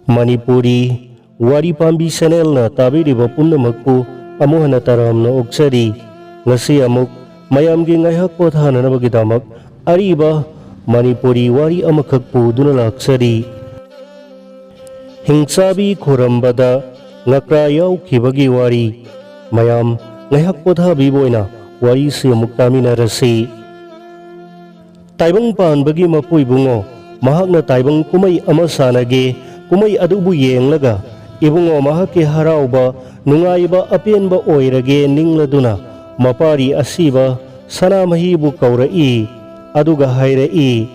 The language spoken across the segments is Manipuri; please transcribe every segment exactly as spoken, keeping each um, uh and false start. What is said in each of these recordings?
ꯃꯅꯤꯄꯨꯔꯤ ꯋꯥꯔꯤ ꯄꯥꯝꯕꯤ ꯆꯦꯅꯦꯜꯅ ꯇꯥꯕꯤꯔꯤꯕ ꯄꯨꯝꯅꯃꯛꯄꯨ ꯑꯃꯨꯛ ꯍꯟꯅ ꯇꯔꯥꯝꯅ ꯑꯣꯛꯆꯔꯤ꯫ ꯉꯁꯤ ꯑꯃꯨꯛ ꯃꯌꯥꯝꯒꯤ ꯉꯥꯏꯍꯥꯛ ꯄꯣꯊꯥꯅꯅꯕꯒꯤꯗꯃꯛ ꯑꯔꯤꯕ ꯃꯅꯤꯄꯨꯔꯤ ꯋꯥꯔꯤ ꯑꯃꯈꯛ ꯄꯨꯗꯨꯅ ꯂꯥꯛꯆꯔꯤ꯫ ꯍꯤꯡꯆꯥꯕꯤ ꯈꯨꯔꯝꯕꯗ ꯉꯀ꯭ꯔꯥ ꯌꯥꯎꯈꯤꯕꯒꯤ ꯋꯥꯔꯤ꯫ ꯃꯌꯥꯝ ꯉꯥꯏꯍꯥꯛ ꯄꯣꯊꯥꯕꯤꯕ ꯑꯣꯏꯅ ꯋꯥꯔꯤꯁꯤ ꯑꯃꯨꯛ ꯇꯥꯃꯤꯟꯅꯔꯁꯤ꯫ ꯇꯥꯏꯕꯪ ꯄꯥꯟꯕꯒꯤ ꯃꯄꯨ ꯏꯕꯨꯡꯉꯣ, ꯃꯍꯥꯛꯅ ꯇꯥꯏꯕꯪ ꯀꯨꯝꯍꯩ ꯑꯃ ꯁꯥꯟꯅꯒꯦ, ꯀꯨꯝꯍꯩ ꯑꯗꯨꯕꯨ ꯌꯦꯡꯂꯒ ꯏꯕꯨꯡꯉꯣ ꯃꯍꯥꯛꯀꯤ ꯍꯔꯥꯎꯕ, ꯅꯨꯡꯉꯥꯏꯕ, ꯑꯄꯦꯟꯕ ꯑꯣꯏꯔꯒꯦ ꯅꯤꯡꯂꯗꯨꯅ ꯃꯄꯥꯔꯤ ꯑꯁꯤꯕ ꯁꯅꯥꯃꯍꯤꯕꯨ ꯀꯧꯔꯛꯏ꯫ ꯑꯗꯨꯒ ꯍꯥꯏꯔꯛꯏ,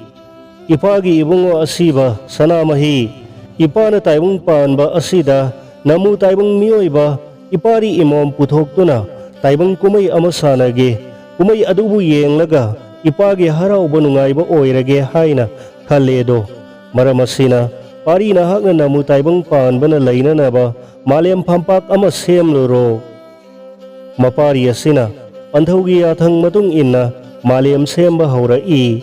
"ꯏꯄꯥꯒꯤ ꯏꯕꯨꯡꯉꯣ ꯑꯁꯤꯕ ꯁꯅꯥꯃꯍꯤ, ꯏꯄꯥꯅ ꯇꯥꯏꯕꯪ ꯄꯥꯟꯕ ꯑꯁꯤꯗ ꯅꯃꯨ ꯇꯥꯏꯕꯪ ꯃꯤꯑꯣꯏꯕ ꯏꯄꯥꯔꯤ ꯏꯃꯣꯝ ꯄꯨꯊꯣꯛꯇꯨꯅ ꯇꯥꯏꯕꯪ ꯀꯨꯝꯍꯩ ꯑꯃ ꯁꯥꯟꯅꯒꯦ, ꯀꯨꯝꯍꯩ ꯑꯗꯨꯕꯨ ꯌꯦꯡꯂꯒ ꯏꯄꯥꯒꯤ ꯍꯔꯥꯎꯕ ꯅꯨꯡꯉꯥꯏꯕ ꯑꯣꯏꯔꯒꯦ ꯍꯥꯏꯅ ꯈꯜꯂꯦꯗꯣ꯫ ꯃꯔꯝ ꯑꯁꯤꯅ ꯄꯥꯔꯤ ꯅꯍꯥꯛꯅ ꯅꯃꯨ ꯇꯥꯏꯕꯪ ꯄꯥꯟꯕꯅ ꯂꯩꯅꯅꯕ ꯃꯥꯂꯦꯝ ꯐꯝꯄꯥꯛ ꯑꯃ ꯁꯦꯝꯂꯨꯔꯣ꯫" ꯃꯄꯥꯔꯤ ꯑꯁꯤꯅ ꯄꯟꯊꯧꯒꯤ ꯌꯥꯊꯪ ꯃꯇꯨꯡ ꯏꯟꯅ ꯃꯥꯂꯦꯝ ꯁꯦꯝꯕ ꯍꯧꯔꯛꯏ꯫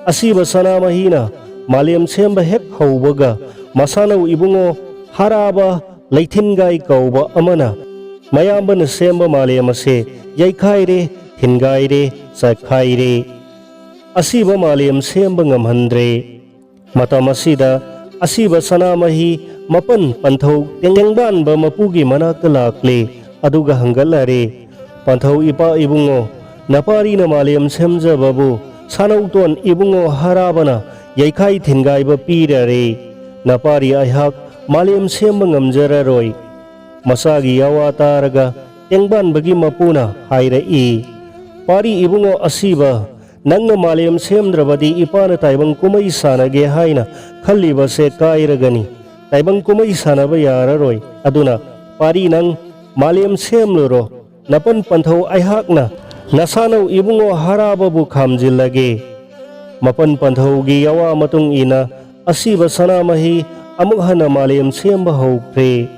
ꯑꯁꯤꯕ ꯁꯅꯥꯃꯍꯤꯅ ꯃꯥꯂꯦꯝ ꯁꯦꯝꯕ ꯍꯦꯛ ꯍꯧꯕꯒ ꯃꯁꯥꯅꯧ ꯏꯕꯨꯡꯉꯣ ꯍꯔꯥꯕ ꯂꯩꯊꯤꯟꯒꯥꯏ ꯀꯧꯕ ꯑꯃꯅ ꯃꯌꯥꯝꯕꯅ ꯁꯦꯝꯕ ꯃꯥꯂꯦꯝ ꯑꯁꯦ ꯌꯩꯈꯥꯏꯔꯦ, ꯊꯤꯟꯒꯥꯏꯔꯦ, ꯆꯥꯏꯈꯥꯏꯔꯦ꯫ ꯑꯁꯤꯕ ꯃꯥꯂꯦꯝ ꯁꯦꯝꯕ ꯉꯝꯍꯟꯗ꯭ꯔꯦ꯫ ꯃꯇꯝ ꯑꯁꯤꯗ ꯑꯁꯤꯕ ꯁꯅꯥꯃꯍꯤ ꯃꯄꯟ ꯄꯟꯊꯧ ꯇꯦꯡꯕꯥꯟꯕ ꯃꯄꯨꯒꯤ ꯃꯅꯥꯛꯇ ꯂꯥꯛꯂꯦ, ꯑꯗꯨꯒ ꯍꯪꯒꯠꯂꯔꯦ, "ꯄꯟꯊꯧ ꯏꯄꯥ ꯏꯕꯨꯡꯉꯣ, ꯅꯄꯥꯔꯤꯅ ꯃꯥꯂꯦꯝ ꯁꯦꯝꯖꯕꯕꯨ ꯁꯥꯅꯧꯇꯣꯟ ꯏꯕꯨꯡꯉꯣ ꯍꯔꯥꯕꯅ ꯌꯩꯈꯥꯏ ꯊꯤꯟꯒꯥꯏꯕ ꯄꯤꯔꯔꯦ꯫ ꯅꯄꯥꯔꯤ ꯑꯩꯍꯥꯛ ꯃꯥꯂꯦꯝ ꯁꯦꯝꯕ ꯉꯝꯖꯔꯔꯣꯏ꯫" ꯃꯆꯥꯒꯤ ꯌꯥꯋꯥ ꯇꯥꯔꯒ ꯇꯦꯡꯕꯥꯟꯕꯒꯤ ꯃꯄꯨꯅ ꯍꯥꯏꯔꯛꯏ, "ꯄꯥꯔꯤ ꯏꯕꯨꯡꯉꯣ ꯑꯁꯤꯕ, ꯅꯪꯅ ꯃꯥꯂꯦꯝ ꯁꯦꯝꯗ꯭ꯔꯕꯗꯤ ꯏꯄꯥꯅ ꯇꯥꯏꯕꯪ ꯀꯨꯝꯍꯩ ꯁꯥꯟꯅꯒꯦ ꯍꯥꯏꯅ ꯈꯜꯂꯤꯕꯁꯦ ꯀꯥꯏꯔꯒꯅꯤ꯫ ꯇꯥꯏꯕꯪ ꯀꯨꯝꯍꯩ ꯁꯥꯟꯅꯕ ꯌꯥꯔꯔꯣꯏ꯫ ꯑꯗꯨꯅ ꯄꯥꯔꯤ ꯅꯪ ꯃꯥꯂꯦꯝ ꯁꯦꯝꯂꯨꯔꯣ꯫ ꯅꯄꯟ ꯄꯟꯊꯧ ꯑꯩꯍꯥꯛꯅ ꯅꯁꯥꯅꯧ ꯏꯕꯨꯡꯉꯣ ꯍꯔꯥꯕꯕꯨ ꯈꯥꯝꯖꯤꯜꯂꯒꯦ꯫" ꯃꯄꯟ ꯄꯟꯊꯧꯒꯤ ꯌꯥꯋꯥ ꯃꯇꯨꯡ ꯏꯟꯅ ꯑꯁꯤꯕ ꯁꯅꯥꯃꯍꯤ ꯑꯃꯨꯛ ꯍꯟꯅ ꯃꯥꯂꯦꯝ ꯁꯦꯝꯕ ꯍꯧꯈ꯭ꯔꯦ꯫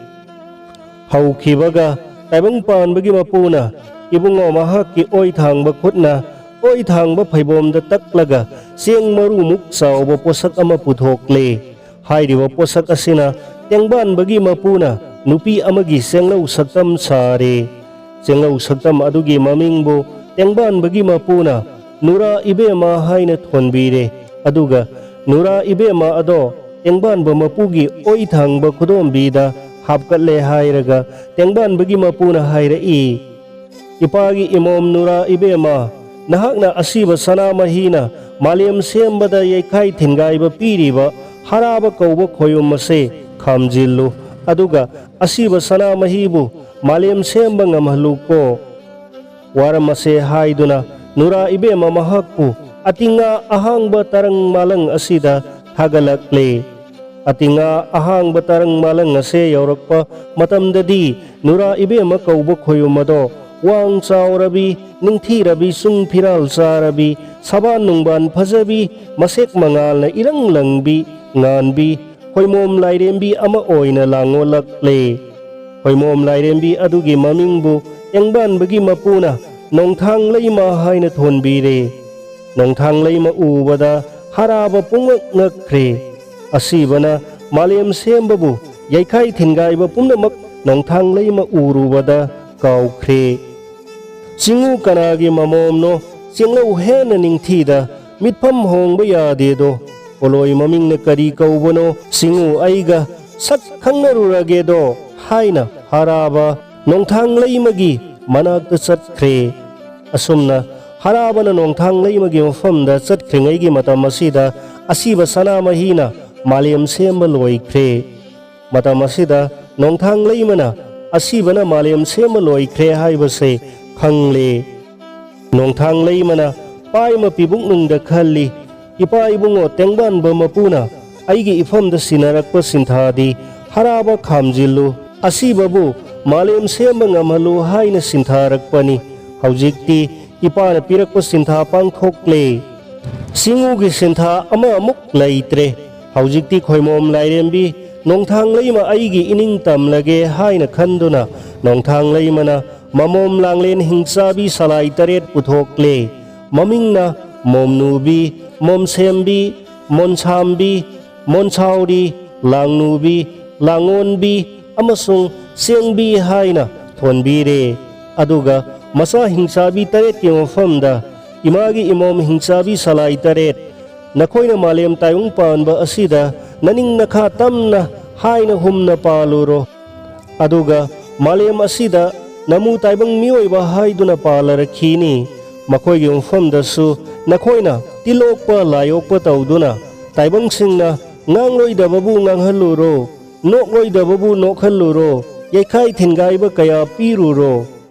ꯍꯧꯈꯤꯕꯒ ꯇꯥꯏꯕꯪ ꯄꯥꯟꯕꯒꯤ ꯃꯄꯨꯅ ꯏꯕꯨꯡꯉꯣ ꯃꯍꯥꯛꯀꯤ ꯑꯣꯏ ꯊꯥꯡꯕ ꯈꯨꯠꯅ ꯑꯣꯏ ꯊꯥꯡꯕ ꯐꯩꯕꯣꯝꯗ ꯇꯛꯂꯒ ꯆꯦꯡ ꯃꯔꯨꯃꯨꯛ ꯆꯥꯎꯕ ꯄꯣꯠꯁꯛ ꯑꯃ ꯄꯨꯊꯣꯛꯂꯦ꯫ ꯍꯥꯏꯔꯤꯕ ꯄꯣꯠꯁꯛ ꯑꯁꯤꯅ ꯇꯦꯡꯕꯥꯟꯕꯒꯤ ꯃꯄꯨꯅ ꯅꯨꯄꯤ ꯑꯃꯒꯤ ꯆꯦꯡꯂꯧ ꯁꯛꯇꯝ ꯁꯥꯔꯦ꯫ ꯆꯦꯡꯂꯧ ꯁꯛꯇꯝ ꯑꯗꯨꯒꯤ ꯃꯃꯤꯡꯕꯨ ꯇꯦꯡꯕꯥꯟꯕꯒꯤ ꯃꯄꯨꯅ ꯅꯨꯔꯥ ꯏꯕꯦꯝꯃ ꯍꯥꯏꯅ ꯊꯣꯟꯕꯤꯔꯦ꯫ ꯑꯗꯨꯒ ꯅꯨꯔꯥ ꯏꯕꯦꯝꯃ ꯑꯗꯣ ꯇꯦꯡꯕꯥꯟꯕ ꯃꯄꯨꯒꯤ ꯑꯣꯏ ꯊꯥꯡꯕ ꯈꯨꯗꯣꯝꯕꯤꯗ ꯍꯥꯞꯀꯠꯂꯦ ꯍꯥꯏꯔꯒ ꯇꯦꯡꯕꯥꯟꯕꯒꯤ ꯃꯄꯨꯅ ꯍꯥꯏꯔꯛꯏ, "ꯏꯄꯥꯒꯤ ꯏꯃꯣꯝ ꯅꯨꯔꯥ ꯏꯕꯦꯝꯃ, ꯅꯍꯥꯛꯅ ꯑꯁꯤꯕ ꯁꯅꯥꯃꯍꯤꯅ ꯃꯥꯂꯦꯝ ꯁꯦꯝꯕꯗ ꯌꯩꯈꯥꯏ ꯊꯤꯟꯒꯥꯏꯕ ꯄꯤꯔꯤꯕ ꯍꯔꯥꯕ ꯀꯧꯕ ꯈꯣꯌꯨꯝ ꯑꯁꯦ ꯈꯥꯝꯖꯤꯜꯂꯨ, ꯑꯗꯨꯒ ꯑꯁꯤꯕ ꯁꯅꯥꯃꯍꯤꯕꯨ ꯃꯥꯂꯦꯝ ꯁꯦꯝꯕ ꯉꯝꯍꯜꯂꯨꯀꯣ꯫" ꯋꯥꯔꯝ ꯑꯁꯦ ꯍꯥꯏꯗꯨꯅ ꯅꯨꯔꯥ ꯏꯕꯦꯝꯃ ꯃꯍꯥꯛꯄꯨ ꯑꯇꯤꯉꯥ ꯑꯍꯥꯡꯕ ꯇꯔꯪ ꯃꯥꯂꯪ ꯑꯁꯤꯗ ꯊꯥꯒꯠꯂꯛꯂꯦ꯫ ꯑꯇꯤꯉꯥ ꯑꯍꯥꯡꯕ ꯇꯔꯪ ꯃꯥꯂꯪ ꯑꯁꯦ ꯌꯧꯔꯛꯄ ꯃꯇꯝꯗꯗꯤ ꯅꯨꯔꯥ ꯏꯕꯦꯝꯃ ꯀꯧꯕ ꯈꯣꯌꯨꯝ ꯑꯗꯣ ꯋꯥꯡ ꯆꯥꯎꯔꯕꯤ, ꯅꯤꯡꯊꯤꯔꯕꯤ, ꯆꯨꯡ ꯐꯤꯔꯥꯜ ꯆꯥꯔꯕꯤ, ꯁꯕꯥꯟ ꯅꯨꯡꯕꯥꯟ ꯐꯖꯕꯤ, ꯃꯁꯦꯛ ꯃꯉꯥꯜꯅ ꯏꯔꯪ ꯂꯪꯕꯤ, ꯉꯥꯟꯕꯤ, ꯈꯣꯏꯃꯣꯝ ꯂꯥꯏꯔꯦꯝꯕꯤ ꯑꯃ ꯑꯣꯏꯅ ꯂꯥꯡꯉꯣꯜꯂꯛꯂꯦ꯫ ꯈꯣꯏꯃꯣꯝ ꯂꯥꯏꯔꯦꯝꯕꯤ ꯑꯗꯨꯒꯤ ꯃꯃꯤꯡꯕꯨ ꯇꯦꯡꯕꯥꯟꯕꯒꯤ ꯃꯄꯨꯅ ꯅꯣꯡꯊꯥꯡ ꯂꯩꯃ ꯍꯥꯏꯅ ꯊꯣꯟꯕꯤꯔꯦ꯫ ꯅꯣꯡꯊꯥꯡ ꯂꯩꯃ ꯎꯕꯗ ꯍꯔꯥꯕ ꯄꯨꯡꯉꯛ ꯉꯛꯈ꯭ꯔꯦ꯫ ꯑꯁꯤꯕꯅ ꯃꯥꯂꯦꯝ ꯁꯦꯝꯕꯕꯨ ꯌꯩꯈꯥꯏ ꯊꯤꯟꯒꯥꯏꯕ ꯄꯨꯝꯅꯃꯛ ꯅꯣꯡꯊꯥꯡ ꯂꯩꯃ ꯎꯔꯨꯕꯗ ꯀꯥꯎꯈ꯭ꯔꯦ꯫ ꯆꯤꯡꯉꯨ ꯀꯅꯥꯒꯤ ꯃꯃꯣꯝꯅꯣ, ꯆꯦꯡꯂꯧ ꯍꯦꯟꯅ ꯅꯤꯡꯊꯤꯗ, ꯃꯤꯠꯐꯝ ꯍꯣꯡꯕ ꯌꯥꯗꯦꯗꯣ, ꯄꯣꯂꯣꯏ ꯃꯃꯤꯡꯅ ꯀꯔꯤ ꯀꯧꯕꯅꯣ, ꯆꯤꯡꯉꯨ ꯑꯩꯒ ꯁꯛ ꯈꯪꯅꯔꯨꯔꯒꯦꯗꯣ ꯍꯥꯏꯅ ꯍꯔꯥꯕ ꯅꯣꯡꯊꯥꯡ ꯂꯩꯃꯒꯤ ꯃꯅꯥꯛꯇ ꯆꯠꯈ꯭ꯔꯦ꯫ ꯑꯁꯨꯝꯅ ꯍꯔꯥꯕꯅ ꯅꯣꯡꯊꯥꯡ ꯂꯩꯃꯒꯤ ꯃꯐꯝꯗ ꯆꯠꯈ꯭ꯔꯤꯉꯩꯒꯤ ꯃꯇꯝ ꯑꯁꯤꯗ ꯑꯁꯤꯕ ꯁꯅꯥꯃꯍꯤꯅ ꯃꯥꯂꯦꯝ ꯁꯦꯝꯕ ꯂꯣꯏꯈ꯭ꯔꯦ꯫ ꯃꯇꯝ ꯑꯁꯤꯗ ꯅꯣꯡꯊꯥꯡ ꯂꯩꯃꯅ ꯑꯁꯤꯕꯅ ꯃꯥꯂꯦꯝ ꯁꯦꯝꯕ ꯂꯣꯏꯈ꯭ꯔꯦ ꯍꯥꯏꯕꯁꯦ ꯈꯪꯂꯦ꯫ ꯅꯣꯡꯊꯥꯡ ꯂꯩꯃꯅ ꯄꯥꯏꯃ ꯄꯤꯕꯨꯛꯅꯨꯡꯗ ꯈꯜꯂꯤ, "ꯏꯄꯥ ꯏꯕꯨꯡꯉꯣ ꯇꯦꯡꯕꯥꯟꯕ ꯃꯄꯨꯅ ꯑꯩꯒꯤ ꯏꯐꯝꯗ ꯁꯤꯟꯅꯔꯛꯄ ꯁꯤꯟꯊꯥꯗꯤ ꯍꯔꯥꯕ ꯈꯥꯝꯖꯤꯜꯂꯨ, ꯑꯁꯤꯕꯕꯨ ꯃꯥꯂꯦꯝ ꯁꯦꯝꯕ ꯉꯝꯍꯜꯂꯨ ꯍꯥꯏꯅ ꯁꯤꯟꯊꯥꯔꯛꯄꯅꯤ꯫ ꯍꯧꯖꯤꯛꯇꯤ ꯏꯄꯥꯅ ꯄꯤꯔꯛꯄ ꯁꯤꯟꯊꯥ ꯄꯥꯡꯊꯣꯛꯂꯦ꯫ ꯆꯤꯡꯉꯨꯒꯤ ꯁꯤꯟꯊꯥ ꯑꯃ ꯑꯃꯨꯛ ꯂꯩꯇ꯭ꯔꯦ꯫ ꯍꯧꯖꯤꯛꯇꯤ ꯈꯣꯏꯃꯣꯝ ꯂꯥꯏꯔꯦꯝꯕꯤ ꯅꯣꯡꯊꯥꯡ ꯂꯩꯃ ꯑꯩꯒꯤ ꯏꯅꯤꯡ ꯇꯝꯂꯒꯦ" ꯍꯥꯏꯅ ꯈꯟꯗꯨꯅ ꯅꯣꯡꯊꯥꯡ ꯂꯩꯃꯅ ꯃꯃꯣꯝ ꯂꯥꯡꯂꯦꯟ ꯍꯤꯡꯆꯥꯕꯤ ꯁꯂꯥꯏ ꯇꯔꯦꯠ ꯄꯨꯊꯣꯛꯂꯦ꯫ ꯃꯃꯤꯡꯅ ꯃꯣꯝꯅꯨꯕꯤ, ꯃꯣꯝꯁꯦꯝꯕꯤ, ꯃꯣꯟꯁꯥꯝꯕꯤ, ꯃꯣꯟꯁꯥꯎꯔꯤ, ꯂꯥꯡꯅꯨꯕꯤ, ꯂꯥꯡꯉꯣꯟꯕꯤ ꯑꯃꯁꯨꯡ ꯆꯦꯡꯕꯤ ꯍꯥꯏꯅ ꯊꯣꯟꯕꯤꯔꯦ꯫ ꯑꯗꯨꯒ ꯃꯆꯥ ꯍꯤꯡꯆꯥꯕꯤ ꯇꯔꯦꯠꯀꯤ ꯃꯐꯝꯗ ꯏꯃꯥꯒꯤ ꯏꯃꯣꯝ ꯍꯤꯡꯆꯥꯕꯤ ꯁꯂꯥꯏ ꯇꯔꯦꯠ, ꯅꯈꯣꯏꯅ ꯃꯥꯂꯦꯝ ꯇꯥꯏꯕꯪ ꯄꯥꯟꯕ ꯑꯁꯤꯗ ꯅꯅꯤꯡ ꯅꯈꯥ ꯇꯝꯅ ꯍꯥꯏꯅ ꯍꯨꯝꯅ ꯄꯥꯜꯂꯨꯔꯣ꯫ ꯑꯗꯨꯒ ꯃꯥꯂꯦꯝ ꯑꯁꯤꯗ ꯅꯃꯨ ꯇꯥꯏꯕꯪ ꯃꯤꯑꯣꯏꯕ ꯍꯥꯏꯗꯨꯅ ꯄꯥꯜꯂꯔꯛꯈꯤꯅꯤ꯫ ꯃꯈꯣꯏꯒꯤ ꯃꯐꯝꯗꯁꯨ ꯅꯈꯣꯏꯅ ꯇꯤꯜꯂꯣꯛꯄ ꯂꯥꯏꯌꯣꯛꯄ ꯇꯧꯗꯨꯅ ꯇꯥꯏꯕꯪꯁꯤꯡꯅ ꯉꯥꯡꯂꯣꯏꯗꯕꯕꯨ ꯉꯥꯡꯍꯜꯂꯨꯔꯣ, ꯅꯣꯛꯂꯣꯏꯗꯕꯕꯨ ꯅꯣꯛꯍꯜꯂꯨꯔꯣ, ꯌꯩꯈꯥꯏ ꯊꯤꯟꯒꯥꯏꯕ ꯀꯌꯥ ꯄꯤꯔꯨꯔꯣ꯫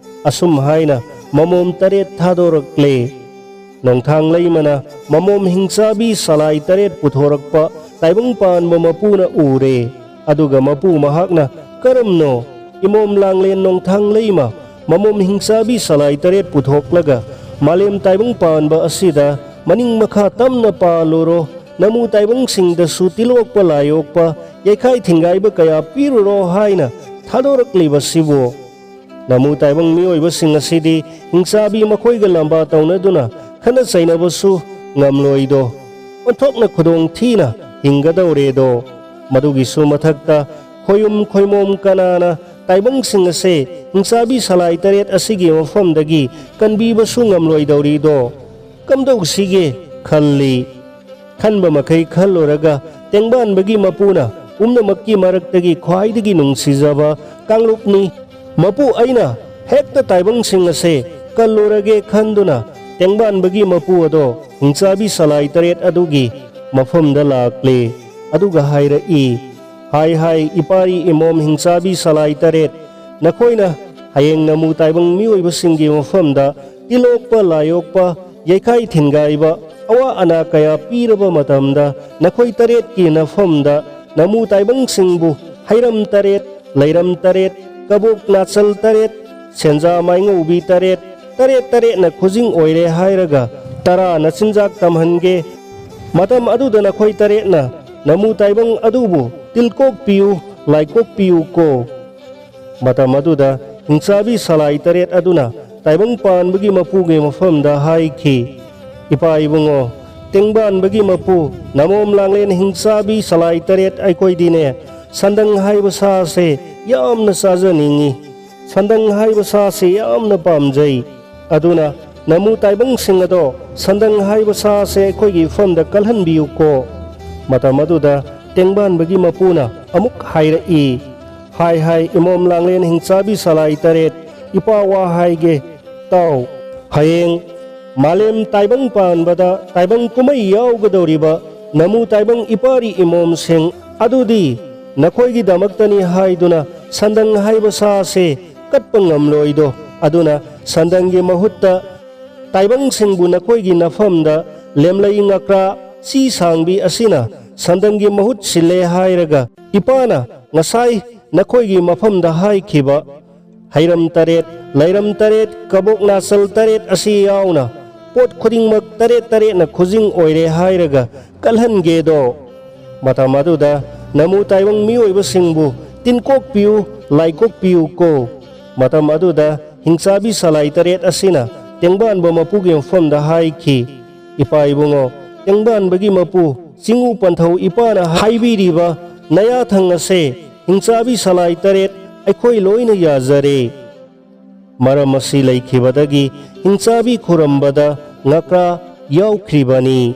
ꯑꯁꯨꯝ ꯍꯥꯏꯅ ꯃꯃꯣꯝ ꯇꯔꯦꯠ ꯊꯥꯗꯣꯔꯛꯂꯦ꯫ ꯅꯣꯡꯊꯥꯡ ꯂꯩꯃꯅ ꯃꯃꯣꯝ ꯍꯤꯡꯆꯥꯕꯤ ꯁꯂꯥꯏ ꯇꯔꯦꯠ ꯄꯨꯊꯣꯔꯛꯄ ꯇꯥꯏꯕꯪ ꯄꯥꯟꯕ ꯃꯄꯨꯅ ꯎꯔꯦ꯫ ꯑꯗꯨꯒ ꯃꯄꯨ ꯃꯍꯥꯛꯅ, "ꯀꯔꯝꯅꯣ? ꯏꯃꯣꯝ ꯂꯥꯡꯂꯦꯟ ꯅꯣꯡꯊꯥꯡ ꯂꯩꯃ, ꯃꯃꯣꯝ ꯍꯤꯡꯆꯥꯕꯤ ꯁꯂꯥꯏ ꯇꯔꯦꯠ ꯄꯨꯊꯣꯛꯂꯒ ꯃꯥꯂꯦꯝ ꯇꯥꯏꯕꯪ ꯄꯥꯟꯕ ꯑꯁꯤꯗ ꯃꯅꯤꯡ ꯃꯈꯥ ꯇꯝꯅ ꯄꯥꯜꯂꯨꯔꯣ, ꯅꯃꯨ ꯇꯥꯏꯕꯪꯁꯤꯡꯗꯁꯨ ꯇꯤꯜꯂꯣꯛꯄ ꯂꯥꯏꯌꯣꯛꯄ, ꯌꯩꯈꯥꯏ ꯊꯤꯟꯒꯥꯏꯕ ꯀꯌꯥ ꯄꯤꯔꯨꯔꯣ" ꯍꯥꯏꯅ ꯊꯥꯗꯣꯔꯛꯂꯤꯕꯁꯤꯕꯨ? ꯅꯃꯨ ꯇꯥꯏꯕꯪ ꯃꯤꯑꯣꯏꯕꯁꯤꯡ ꯑꯁꯤꯗꯤ ꯍꯤꯡꯆꯥꯕꯤ ꯃꯈꯣꯏꯒ ꯂꯝꯕꯥ ꯇꯧꯅꯗꯨꯅ ꯈꯠꯅ ꯆꯩꯅꯕꯁꯨ ꯉꯝꯂꯣꯏꯗꯣ꯫ ꯑꯣꯟꯊꯣꯛꯅ ꯈꯨꯗꯣꯡ ꯊꯤꯅ ꯍꯤꯡꯒꯗꯧꯔꯦꯗꯣ꯫ ꯃꯗꯨꯒꯤꯁꯨ ꯃꯊꯛꯇ ꯈꯣꯌꯨꯝ ꯈꯣꯏꯃꯣꯝ ꯀꯅꯥꯅ ꯇꯥꯏꯕꯪꯁꯤꯡ ꯑꯁꯦ ꯍꯤꯡꯆꯥꯕꯤ ꯁꯂꯥꯏ ꯇꯔꯦꯠ ꯑꯁꯤꯒꯤ ꯃꯐꯝꯗꯒꯤ ꯀꯟꯕꯤꯕꯁꯨ ꯉꯝꯂꯣꯏꯗꯧꯔꯤꯗꯣ? ꯀꯝꯗꯧꯁꯤꯒꯦ ꯈꯜꯂꯤ꯫ ꯈꯟꯕ ꯃꯈꯩ ꯈꯜꯂꯨꯔꯒ ꯇꯦꯡꯕꯥꯟꯕꯒꯤ ꯃꯄꯨꯅ ꯄꯨꯝꯅꯃꯛꯀꯤ ꯃꯔꯛꯇꯒꯤ ꯈ꯭ꯋꯥꯏꯗꯒꯤ ꯅꯨꯡꯁꯤꯖꯕ ꯀꯥꯡꯂꯨꯞꯅꯤ꯫ ꯃꯄꯨ ꯑꯩꯅ ꯍꯦꯛꯇ ꯇꯥꯏꯕꯪꯁꯤꯡ ꯑꯁꯦ ꯀꯜꯂꯨꯔꯒꯦ ꯈꯟꯗꯨꯅ ꯇꯦꯡꯕꯥꯟꯕꯒꯤ ꯃꯄꯨ ꯑꯗꯣ ꯍꯤꯡꯆꯥꯕꯤ ꯁꯂꯥꯏ ꯇꯔꯦꯠ ꯑꯗꯨꯒꯤ ꯃꯐꯝꯗ ꯂꯥꯛꯂꯦ꯫ ꯑꯗꯨꯒ ꯍꯥꯏꯔꯛꯏ, "ꯍꯥꯏ ꯍꯥꯏ ꯏꯄꯥꯔꯤ ꯏꯃꯣꯝ ꯍꯤꯡꯆꯥꯕꯤ ꯁꯂꯥꯏ ꯇꯔꯦꯠ, ꯅꯈꯣꯏꯅ ꯍꯌꯦꯡ ꯅꯃꯨ ꯇꯥꯏꯕꯪ ꯃꯤꯑꯣꯏꯕꯁꯤꯡꯒꯤ ꯃꯐꯝꯗ ꯇꯤꯜꯂꯣꯛꯄ ꯂꯥꯏꯌꯣꯛꯄ, ꯌꯩꯈꯥꯏ ꯊꯤꯟꯒꯥꯏꯕ, ꯑꯋꯥ ꯑꯅꯥ ꯀꯌꯥ ꯄꯤꯔꯕ ꯃꯇꯝꯗ ꯅꯈꯣꯏ ꯇꯔꯦꯠꯀꯤ ꯅꯐꯝꯗ ꯅꯃꯨ ꯇꯥꯏꯕꯪꯁꯤꯡꯕꯨ ꯍꯩꯔꯝ ꯇꯔꯦꯠ, ꯂꯩꯔꯝ ꯇꯔꯦꯠ, ꯀꯕꯣꯛ ꯅꯥꯆꯜ ꯇꯔꯦꯠ, ꯁꯦꯟꯖꯥ ꯃꯥꯏꯉꯧꯕꯤ ꯇꯔꯦꯠ, ꯇꯔꯦꯠ ꯇꯔꯦꯠꯅ ꯈꯨꯖꯤꯡ ꯑꯣꯏꯔꯦ ꯍꯥꯏꯔꯒ ꯇꯔꯥꯅ ꯆꯤꯟꯖꯥꯛ ꯇꯝꯍꯟꯒꯦ꯫ ꯃꯇꯝ ꯑꯗꯨꯗ ꯅꯈꯣꯏ ꯇꯔꯦꯠꯅ ꯅꯃꯨ ꯇꯥꯏꯕꯪ ꯑꯗꯨꯕꯨ ꯇꯤꯜꯀꯣꯛꯄꯤꯌꯨ, ꯂꯥꯏꯀꯣꯛꯄꯤꯌꯨꯀꯣ"꯫ ꯃꯇꯝ ꯑꯗꯨꯗ ꯍꯤꯡꯆꯥꯕꯤ ꯁꯂꯥꯏ ꯇꯔꯦꯠ ꯑꯗꯨꯅ ꯇꯥꯏꯕꯪ ꯄꯥꯟꯕꯒꯤ ꯃꯄꯨꯒꯤ ꯃꯐꯝꯗ ꯍꯥꯏꯈꯤ, "ꯏꯄꯥ ꯏꯕꯨꯡꯉꯣ, "ꯇꯦꯡꯕꯥꯟꯕꯒꯤ ꯃꯄꯨ, ꯅꯃꯣꯝ ꯂꯥꯡꯂꯦꯟ ꯍꯤꯡꯆꯥꯕꯤ ꯁꯂꯥꯏ ꯇꯔꯦꯠ, ꯑꯩꯈꯣꯏꯗꯤꯅꯦ ꯁꯟꯗꯪ ꯍꯥꯏꯕ ꯁꯥꯁꯦ ꯌꯥꯝꯅ ꯆꯥꯖꯅꯤꯡꯏ꯫ ꯁꯟꯗꯪ ꯍꯥꯏꯕ ꯁꯥꯁꯦ ꯌꯥꯝꯅ ꯄꯥꯝꯖꯩ꯫ ꯑꯗꯨꯅ ꯅꯃꯨ ꯇꯥꯏꯕꯪꯁꯤꯡ ꯑꯗꯣ ꯁꯟꯗꯪ ꯍꯥꯏꯕ ꯁꯥꯁꯦ ꯑꯩꯈꯣꯏꯒꯤ ꯏꯐꯝꯗ ꯀꯜꯍꯟꯕꯤꯌꯨꯀꯣ꯫" ꯃꯇꯝ ꯑꯗꯨꯗ ꯇꯦꯡꯕꯥꯟꯕꯒꯤ ꯃꯄꯨꯅ ꯑꯃꯨꯛ ꯍꯥꯏꯔꯛꯏ, "ꯍꯥꯏ ꯍꯥꯏ, ꯏꯃꯣꯝ ꯂꯥꯡꯂꯦꯟ ꯍꯤꯡꯆꯥꯕꯤ ꯁꯂꯥꯏ ꯇꯔꯦꯠ, ꯏꯄꯥ ꯋꯥ ꯍꯥꯏꯒꯦ ꯇꯥꯎ꯫ ꯍꯌꯦꯡ ꯃꯥꯂꯦꯝ ꯇꯥꯏꯕꯪ ꯄꯥꯟꯕꯗ ꯇꯥꯏꯕꯪ ꯀꯨꯝꯍꯩ ꯌꯥꯎꯒꯗꯧꯔꯤꯕ ꯅꯃꯨ ꯇꯥꯏꯕꯪ ꯏꯄꯥꯔꯤ ꯏꯃꯣꯝꯁꯤꯡ ꯑꯗꯨꯗꯤ ꯅꯈꯣꯏꯒꯤꯗꯃꯛꯇꯅꯤ ꯍꯥꯏꯗꯨꯅ ꯁꯟꯗꯪ ꯍꯥꯏꯕ ꯁꯥꯁꯦ ꯀꯠꯄ ꯉꯝꯂꯣꯏꯗꯣ꯫ ꯑꯗꯨꯅ ꯁꯟꯗꯪꯒꯤ ꯃꯍꯨꯠꯇ ꯇꯥꯏꯕꯪꯁꯤꯡꯕꯨ ꯅꯈꯣꯏꯒꯤ ꯅꯐꯝꯗ ꯂꯦꯝꯂꯩ ꯉꯀ꯭ꯔꯥ ꯆꯤ ꯁꯥꯡꯕꯤ ꯑꯁꯤꯅ ꯁꯟꯗꯪꯒꯤ ꯃꯍꯨꯠ ꯁꯤꯜꯂꯦ ꯍꯥꯏꯔꯒ ꯏꯄꯥꯅ ꯉꯁꯥꯏ ꯅꯈꯣꯏꯒꯤ ꯃꯐꯝꯗ ꯍꯥꯏꯈꯤꯕ ꯍꯩꯔꯝ ꯇꯔꯦꯠ, ꯂꯩꯔꯝ ꯇꯔꯦꯠ, ꯀꯕꯣꯛ ꯅꯥꯆꯜ ꯇꯔꯦꯠ ꯑꯁꯤ ꯌꯥꯎꯅ ꯄꯣꯠ ꯈꯨꯗꯤꯡꯃꯛ ꯇꯔꯦꯠ ꯇꯔꯦꯠꯅ ꯈꯨꯖꯤꯡ ꯑꯣꯏꯔꯦ ꯍꯥꯏꯔꯒ ꯀꯜꯍꯟꯒꯦꯗꯣ꯫" ꯃꯇꯝ ꯑꯗꯨꯗ ꯅꯃꯨ ꯇꯥꯏꯕꯪ ꯃꯤꯑꯣꯏꯕꯁꯤꯡꯕꯨ ꯇꯤꯟꯀꯣꯛꯄꯤꯌꯨ, ꯂꯥꯏꯀꯣꯛꯄꯤꯌꯨ ꯀꯣ꯫ ꯃꯇꯝ ꯑꯗꯨꯗ ꯍꯤꯡꯆꯥꯕꯤ ꯁꯂꯥꯏ ꯇꯔꯦꯠ ꯑꯁꯤꯅ ꯇꯦꯡꯕꯥꯟꯕ ꯃꯄꯨꯒꯤ ꯃꯐꯝꯗ ꯍꯥꯏꯈꯤ, "ꯏꯄꯥ ꯏꯕꯨꯡꯉꯣ, ꯇꯦꯡꯕꯥꯟꯕꯒꯤ ꯃꯄꯨ ꯆꯤꯡꯉꯨ ꯄꯟꯊꯧ ꯏꯄꯥꯅ ꯍꯥꯏꯕꯤꯔꯤꯕ ꯅꯌꯥꯊꯪ ꯑꯁꯦ ꯍꯤꯡꯆꯥꯕꯤ ꯁꯂꯥꯏ ꯇꯔꯦꯠ ꯑꯩꯈꯣꯏ ꯂꯣꯏꯅ ꯌꯥꯖꯔꯦ꯫" ꯃꯔꯝ ꯑꯁꯤ ꯂꯩꯈꯤꯕꯗꯒꯤ ꯍꯤꯡꯆꯥꯕꯤ ꯈꯨꯔꯝꯕꯗ ꯉꯀ꯭ꯔꯥ ꯌꯥꯎꯈ꯭ꯔꯤꯕꯅꯤ꯫